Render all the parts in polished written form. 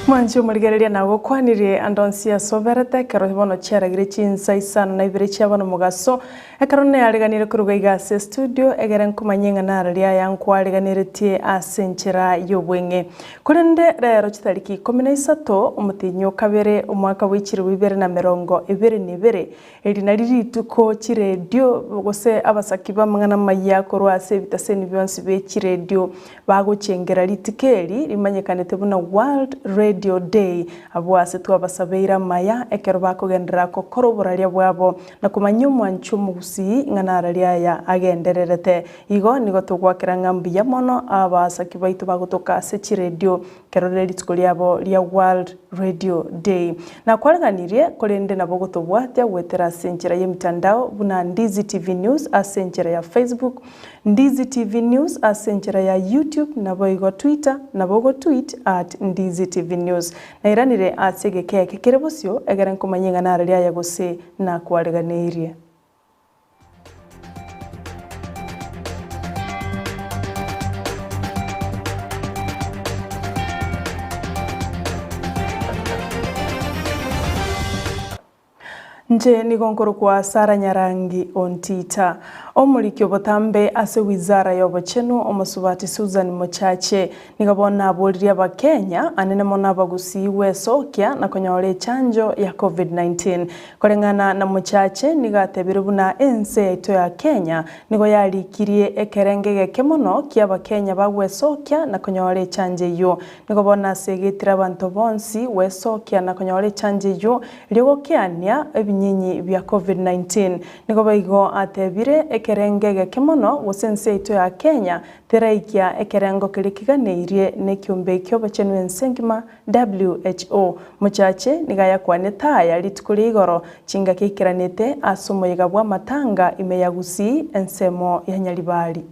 Mwanche omorigereria nagokwanirie ande onsi ase oberete, ekero bono chiaragire chinsa isano na ibere chia bono mogaso, ekero neareganire koruga iga ase estudio, egere nkomanye ng'a narari aya nkwareganeretie ase enchera y'obweng'e. Korende rero chitariki ikomi na isato, omotienyi o kabere, omwaka bwe chilifu ibere na emerongo ebere na ebere, Eri nari rituko chiredio gose abasaki b'amang'ana amayia korwa ase ebitaseni bionsi bie chiredio bagochengera rituko eri rimanyekanete buna World Radio Day, abwo ase twabasabeire amaya ekero bakogenderera gokora oboraria bwabo na komanyia omwanchi omogusii ng'a nararia aya agendererete. Igo nigo togoakera ng'a mbuya mono abasaki baito bagotoka ase chiredio Ekero rire rituko riabo ria World Radio Day. Nakwareganirie, korende nabo gotobwatia goetera ase enchera y'emitandao buna Ndizi TV News ase enchera ya Facebook, Ndizi TV News ase enchera ya YouTube naboigo Twitter nabo ogotweet at Ndizi TV News. Nairanire ase egeka eke kere bosio egere nkomanye ng'a narari aya gose nakwareganeirie. Inche nigo nkorokwa Sara Nyarangi Ontita, omoriki obotambe ase wizara y'obochenu omosubati Susan Mochache. Nigo bono aboririe Abakenya, anene mono abagusii gwesokia na konyora echanjo ya Covid-19. Koreng'ana na Mochache nigo atebire buna ense yaito ya Kenya nigo yarikirie ekerengo egeke mono kia Abakenya bagwesokia na konyora echanjo eyio. Nigo bono asegetire abanto bonsi gwesokia na konyora echanjo eyio erio gokeania ebinyinyi bia Covid-19. Nigo boigo atebire ekerengo egeke mono gose ense yaito ya Kenya Teraikia ekerengo keria kiganeirie nekiombe ki'obochenu ense engima, WHO. Mochache nigo ayakwanete aya rituko ria igoro chingaki aikeranete ase omoyega bw'amatanga ime ya Gusii ensemo ya Nyaribari.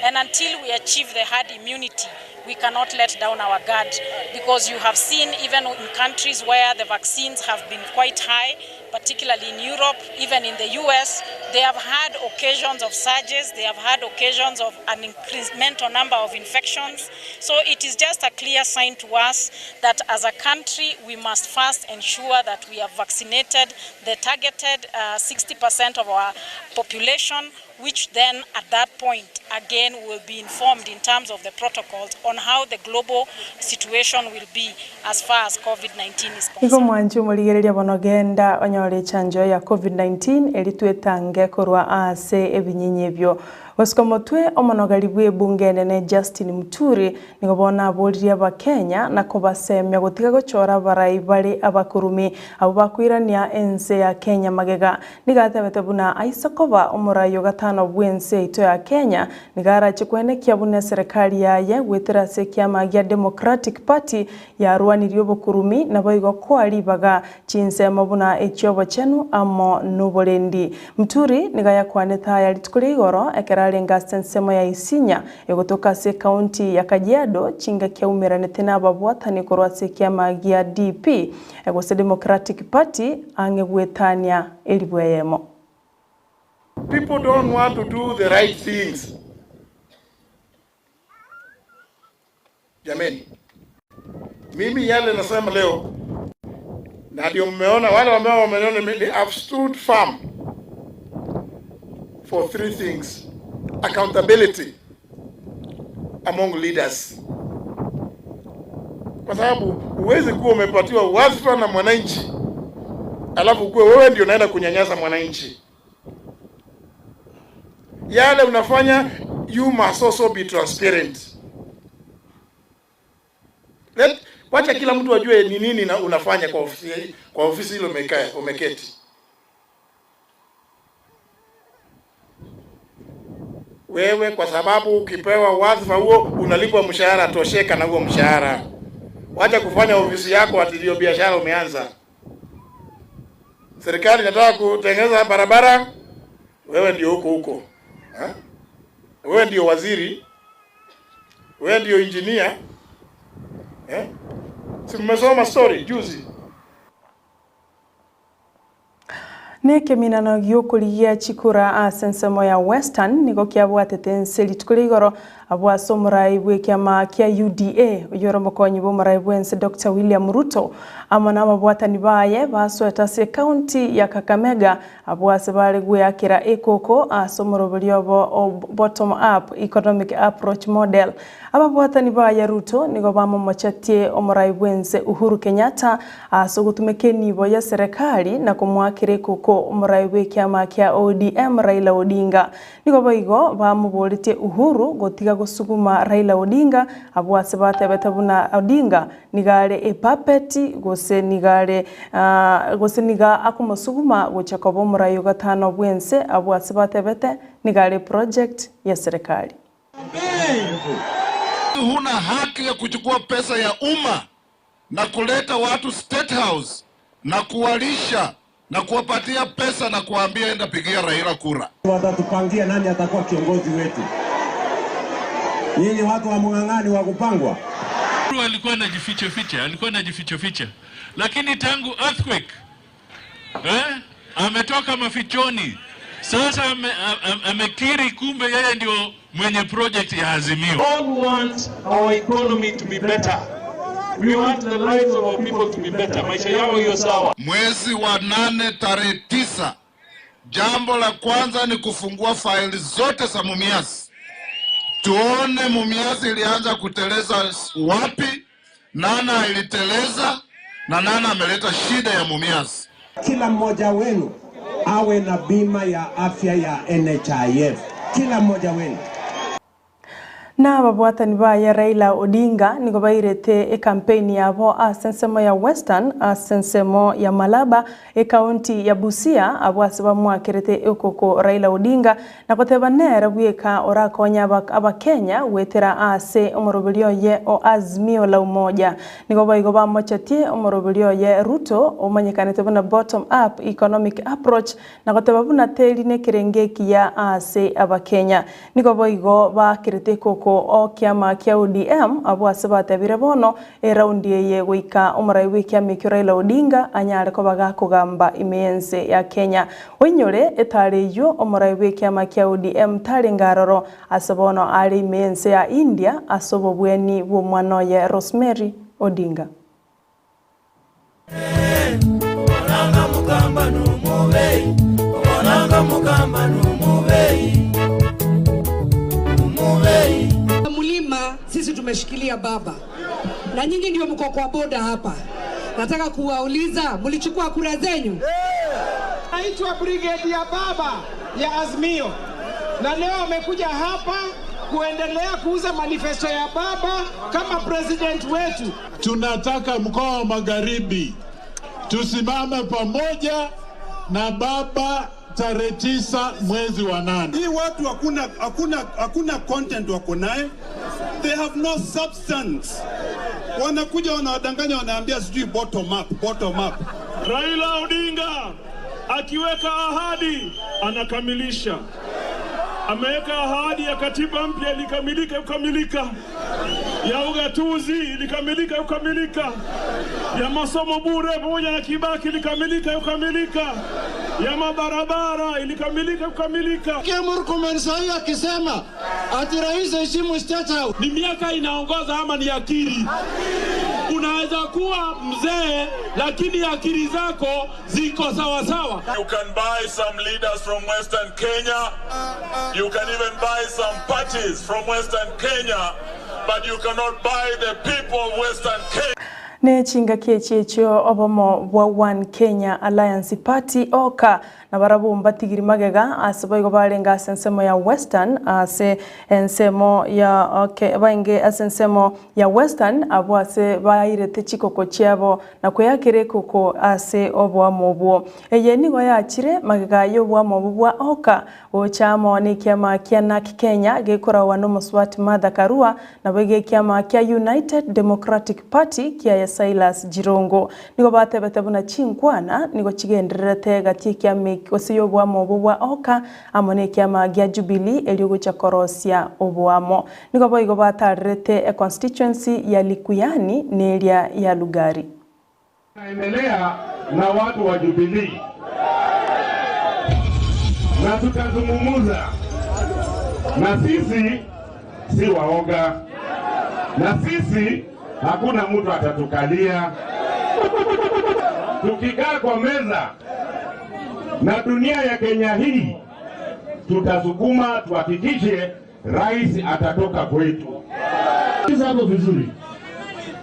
And until we achieve the herd immunity, we cannot let down our guard because you have seen even in countries where the vaccines have been quite high, particularly in Europe, even in the US, they have had occasions of surges, they have had occasions of an incremental number of infections. So it is just a clear sign to us that as a country, we must first ensure that we have vaccinated the targeted 60% of our population which then at that point again will be informed in terms of the protocols on how the global situation will be as far as COVID-19 is Igo concerned. mwanche omorigereria bono genda onyore echanjo ya Covid-19 erio twetange korwa aase ebinyinyi ebio. Gosika omotwe omonogari bw'ebunge enene Justin Muturi nigo bono aboririe abakenya na kobasemia gotiga gochora abarai bare abakurumi abwo bakoirania ense ya Kenya magega. Nigo atebete buna aise koba omorai o gatano bw'ense yaito ya Kenya, nigo arache kwenekia buna eserekari yaye goetera ase ekiama gia Democratic Party yarwanirie obokurumi naboigo koa ribaga chinsemo buna echi'obochenu amo noborendi. Muturi nigo ayakwanete aya rituko ria igoro ekero arenge ase ensemo ya Isinya egotoka ase ekaunti ya Kajiado chingaki aumeranete nababwatani korwa ase ekiama gia DP Gose Democratic Party ang'e goetania elifu eyemo. People don't want to do the right things. Jameni, mimi yale nasema leo na ndio mmeona wale ambao wameniona mimi, I've stood firm for three things: accountability among leaders, kwa sababu huwezi kuwa umepatiwa wadhifa na mwananchi alafu kuwe wewe ndio unaenda kunyanyasa mwananchi. Yale unafanya, you must also be transparent. Let, wacha kila mtu ajue ni nini na unafanya kwa ofisi, kwa ofisi ile umekaa umeketi. Wewe kwa sababu ukipewa wadhifa huo unalipwa mshahara, tosheka na huo mshahara. Wacha kufanya ofisi yako ati ndio biashara umeanza. Serikali inataka kutengeneza barabara, wewe ndio huko huko eh? Wewe ndio waziri, wewe ndio engineer eh? Si mmesoma story juzi? Nekeminano gi'okorigia chikura ase ensemo ya Western nigo kiabwatete ense rituko ria igoro abwo ase omorai bw'ekiama kia UDA oyio ore omokonyi bw'omorai bw'ense Doctor William Ruto amo nababwatani baye basoete ase ecounty ya Kakamega abwo ase bare gweakera ekoko ase omoroberio obo o Bottom Up Economic Approach Model. Ababwatani baye Ruto nigo bamomochetie omorai bw'ense Uhuru Kenyatta Ase ogotumeka enibo ye serekari na komoakera ekoko omorai bw'ekiama kia ODM Raila Odinga. Nigo boigo bamoboretie Uhuru gotiga gosuguma Raila Odinga abwo ase batebete buna Odinga nigo are epuppet gose nigo are gose nigo akomosuguma gochia koba omorai ogatano bw'ense abwo ase batebete nigo are eproject ye serekari. Huna haki ya kuchukua pesa ya umma na kuleta watu State House na kuwalisha na kuwapatia pesa na kuwaambia enda pigia Raila kura. Watatupangia nani atakuwa kiongozi wetu. Nyinyi watu wa Mung'ang'ani wa kupangwa. Alikuwa anajificha ficha, alikuwa anajificha ficha, lakini tangu earthquake ametoka mafichoni sasa, amekiri kumbe yeye ndio mwenye project ya Azimio. All want our economy to be better. We want the lives of our people to be better. Maisha yao hiyo sawa. Mwezi wa 8 tarehe 9, jambo la kwanza ni kufungua faili zote za Mumias. Tuone Mumias ilianza kuteleza wapi, nana iliteleza na nana ameleta shida ya Mumias. Kila mmoja wenu awe na bima ya afya ya NHIF. Kila mmoja wenu. Na ababwatani baye Raila Odinga nigo bairete ekampeini yabo ase ensemo ya Western ase ensemo ya Malaba ekaunti ya Busia abwo ase bamwakerete ekoko Raila Odinga na goteba nere bweka orakonya abakenya gwetera ase omoroberi oye o Azimio la Umoja. Nigo boigo bamochetie omoroberi oye Ruto omanyekanete buna bottom up economic approach na goteba buna teri nekerenge ekiya ase abakenya. Nigo boigo bakerete ekoko o kiama kia ODM abwo ase batebire bono eraundi eye goika omorai bw'ekiama ekio Raila Odinga anyare koba gakogamba ime y'ense ya Kenya. Oinyore etare eyio omorai bw'ekiama kia ODM tarenge aroro ase bono are ime y'ense ya India ase obobweni bw'omwana oye Rosemary Odinga. Mlima sisi tumeshikilia baba, na nyinyi ndio mko kwa boda hapa. Nataka kuwauliza, mlichukua kura zenyu? Naitwa brigade ya baba ya Azimio, na leo amekuja hapa kuendelea kuuza manifesto ya baba kama president wetu. Tunataka mkoa wa Magharibi tusimame pamoja na baba tarehe 9 mwezi wa 8. Hii watu hakuna content wako naye. They have no substance. Wanakuja wanawadanganya, wanaambia sijui bottom up, bottom up. Raila Odinga akiweka ahadi anakamilisha. Ameweka ahadi ya katiba mpya ilikamilika kukamilika, ya ugatuzi ilikamilika kukamilika, ya masomo bure pamoja na Kibaki ilikamilika kukamilika, ya mabarabara ilikamilika kukamilika. Murkomen sahi akisema ati rais heshimu State House. Ni miaka inaongoza ama ni akili? Unaweza kuwa mzee lakini akili zako ziko sawa sawa. You can buy some leaders from Western Kenya. You can even buy some parties from Western Kenya, but you cannot buy the people of Western Kenya. Ne chingaki echi echio obomo bwa One Kenya Alliance Party oka. Nabarabwo mbatigiri magega ase boigo barenge ase ensemo ya Western ase ensemo ya okay bainge ase ensemo ya Western abwo ase bairete chikoko chiabo na kweakera ekoko ase oboamo obwo. Eye nigo yachire magega y'oboamo obwo bwa Oka gocha amo nekiama kia Narc Kenya gekoragwa nomosubati Martha Karua naboigo ekiama kia United Democratic Party kiaye Silas Jirongo. Nigo batebete buna chinkwana nigo chigendererete gati ekiama gose y'oboamo obwo bwa Oka amo nekiama gia Jubilee erio gocha korosia oboamo. Nigo boigo batarerete econstituency ya Likuyani neria ya Lugari. Tunaendelea na watu wa Jubilee na tutazungumza, na sisi si waoga, na sisi hakuna mtu atatukalia. Tukikaa kwa meza na dunia ya Kenya hii, tutasukuma tuhakikishe rais atatoka kwetu. Hapo vizuri,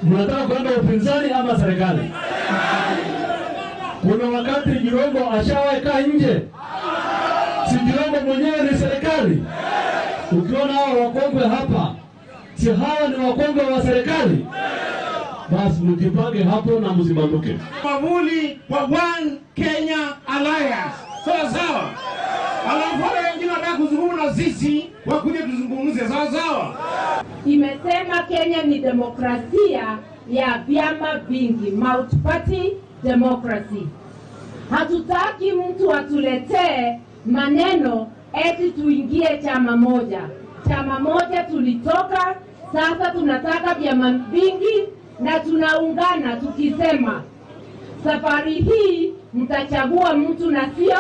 mnataka kwenda upinzani ama serikali? Kuna wakati Jirongo ashaweka nje, si Jirongo mwenyewe ni serikali? Ukiona hawa wakongwe hapa, si hawa ni wakongwe wa serikali? Basi mjipange hapo na msibanduke. Mwavuli wa One Kenya Alliance, sawa sawa. Alafu wale wengine wanataka kuzungumza na sisi, wakuje tuzungumze, sawa sawa. Imesema Kenya ni demokrasia ya vyama vingi, multi-party democracy. Hatutaki mtu atuletee maneno eti tuingie chama moja. Chama moja tulitoka, sasa tunataka vyama vingi na tunaungana tukisema safari hii mtachagua mtu na sio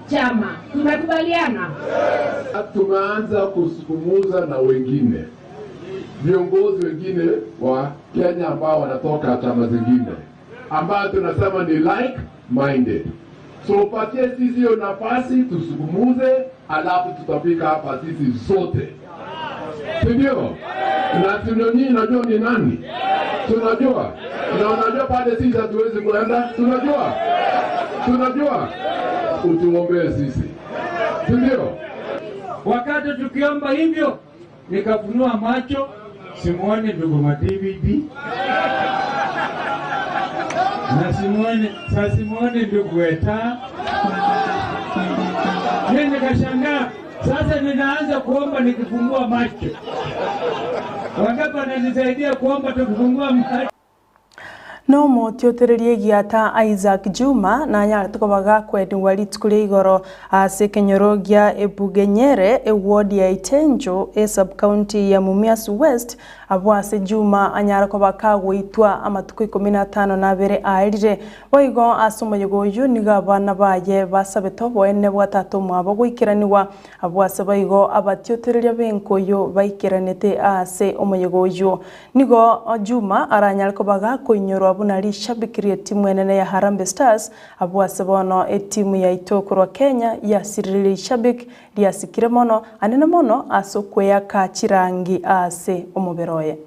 chama. Tunakubaliana? Tumeanza kuzungumza na wengine viongozi wengine wa Kenya ambao wanatoka chama zingine ambao tunasema ni like minded. So patie sisi hiyo nafasi tuzungumuze, alafu tutafika hapa sisi sote, si ndio? Na tunani, najua ni nani, tunajua na unajua pale sisi hatuwezi kuenda, tunajua, tunajua, utuombee sisi, si ndio? Wakati tukiomba hivyo, nikafunua macho, simuoni ndugu Madividi na simuoni, sa simuoni ndugu Weta. Mimi nikashangaa, sasa ninaanza kuomba nikifungua macho. Wangapi wananisaidia kuomba tukifungua macho? No motiotererie egiata Isaac Juma nanyarete koba gakwenigwa rituko ria igoro ase ekenyoro gia Ebugenyere eward ya Itenjo esub-county ya Mumias West abwo ase Juma anyare koba kagoitwa amatuko 52 aerire. Boigo ase omoyega oyo nigo abana baye basabete oboene bwa tata omwabo goikeranigwa abwo ase boigo abatiotereria benkoyo baikeranete ase omoyega oyo. Nigo Juma aranyare koba gakoinyorwa buna rishabikirie etimu enene ya Harambee Stars abwo ase bono etimu yaito korwa Kenya yasiririe rishabik riasikire mono anene mono ase okweyaka chirangi ase omobere oye.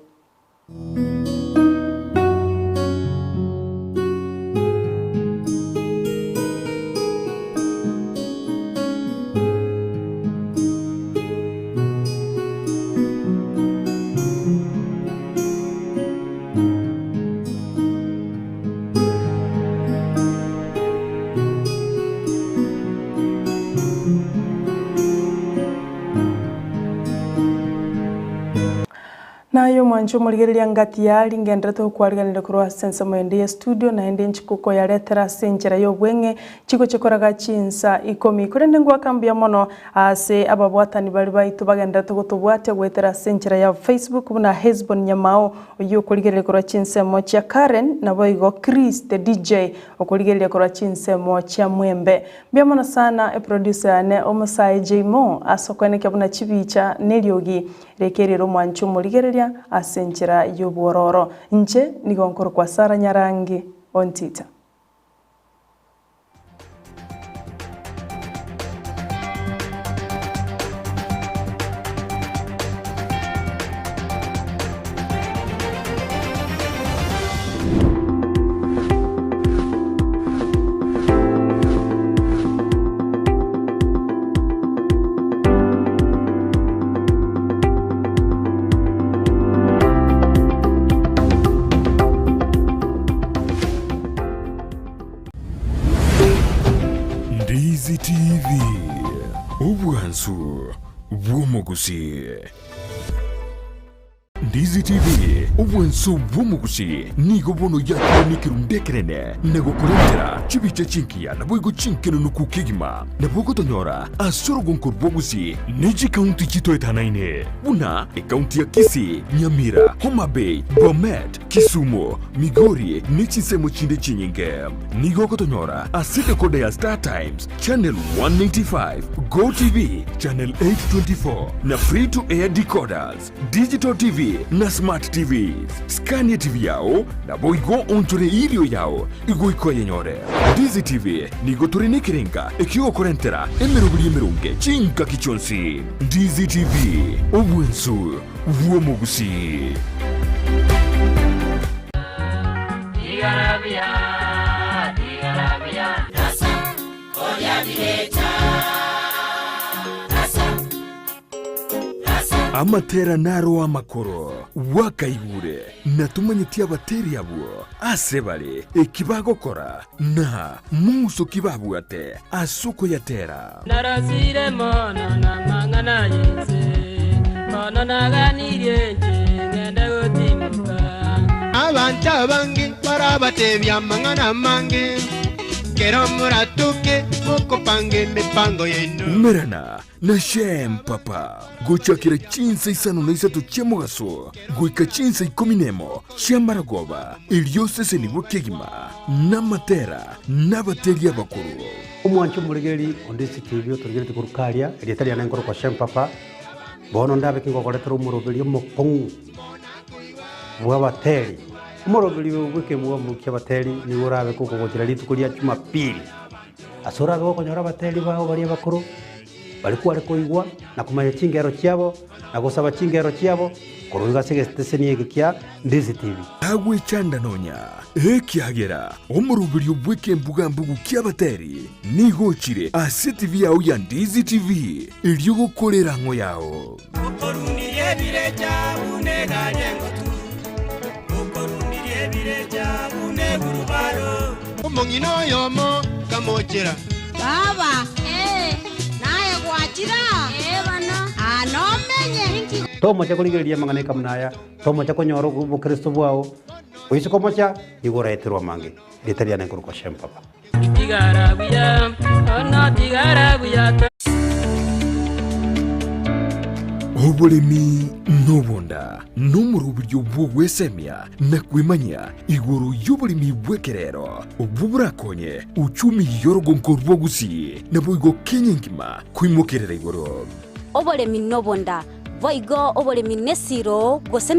Nayo mwancho omorigereria ngati yari ngenderete gokwariganire korwa ase ensemo ende ya studio naende nchikuko yaretera ase enchera ya obweng'e chigocha koraga chinsa ikomi korende ngwaka mbuya mono ase ababwatani bari baito bagenderete gotobwatia goetera ase enchera ya Facebook buna Hesbon Nyamao oywo okorigereria korwa chinsemo chia Karen naboigo Chris the DJ okorigereria korwa chinsemo chia Mwembe. Mbuya mono sana eproducer yane omosae J Mo ase okwenekia buna chibicha na eriogi rekerire omwancho omorigereria ase enchera ya obwororo. Inche nigo nkorokwa Sarah Nyarangi Ontita. Obwansu bw'omogusii. Ndizi TV, obwansu bw'omogusii nigo bono yakire nekerundu ekenene na gokorentera chibicha chingiya naboigo chinkenenuku kegima. Nabo ogotonyora ase orogonko rw'ogusii ne chikaunti chitoetanaine buna ekaunti ya Kisii, Nyamira, Homa Bay, Bomet, Kisumu, Migori ne chinsemo chinde chinyinge. Nigo ogotonyora ase decoder ya Star Times, Channel 185, Go TV, Channel 824 na Free to Air decoders, Digital TV na Smart TVs. Skania TV yao naboigo onchore irio yao igoika oyenyore. Ndizi TV nigo tore nekerenga ekiogokorentera emeroberi emeronge chingaki chionsi. Ndizi TV, obwensu bw'omogusii. Amatera naro amakoro gwakaigure, na tomanyeti abateri abwo ase bare, eki bagokora, na mong'uso ki babwate ase okoyatera. Narosire mono namang'ana y'ense, bono naganirie inche ngende gotimoka. Abanto abange barabatebie amang'ana amange, kero moratoke mokopanga emepango yaino. Umerana na Shem Papa gochakera chinsa isano na isato chia mogaso goika chinsa ikomi nemo chi'amaragoba, erio osesenigwe kegima namatera nabateria abakoro. Omwanche omoregereri onde CCTV otorigeretie korwa karia, erieta riane nkorokwa Shem Papa, bono ndabe kingogoretera omoroberi omokong'u bw'abateri. Omoroberi oyo bw'ekemwamu ki'abateri nigo orabe kokogochera rituko ria Jumapili. Ase orabe gokonyora abateri bao baria abakoro, baria kware koigwa na komanya chingero chiabo, na gosaba chingero chiabo, korwa igo ase egeteseni eke kia Ndizi TV. Tagwechanda nonya, ekiagera omoroberio bw'ekembuga-mbugu ki'abateri nigo ochire ase TV yao ya Ndizi TV, erio gokora erang'o yao. Okorundirie ebirecha buna egari engotu, okorundirie ebirecha buna egurubaro. Omong'ina oyomo kamochera. Baba, ee, naye gwachire aa? Ee bono. Aa nomenye. Inki. Tomocha korigereria amang'ana ekamuna aya, tomocha konyora obokristo bwao, oise komocha, nigo oraeterwe amange. Erieta riane nkorokwa Shem Papa. Tigara buya, ono tigara buya. Oboremi nobonda nomoroberio bw'ogwesemia na kwemanyia igoro y'oboremi bw'ekerero, obwo borakonye uchumi y'orogonko rwa Gusii naboigo Kenya engima koimokerera igoro. Oboremi nobonda, boigo oboremi nesiro gose.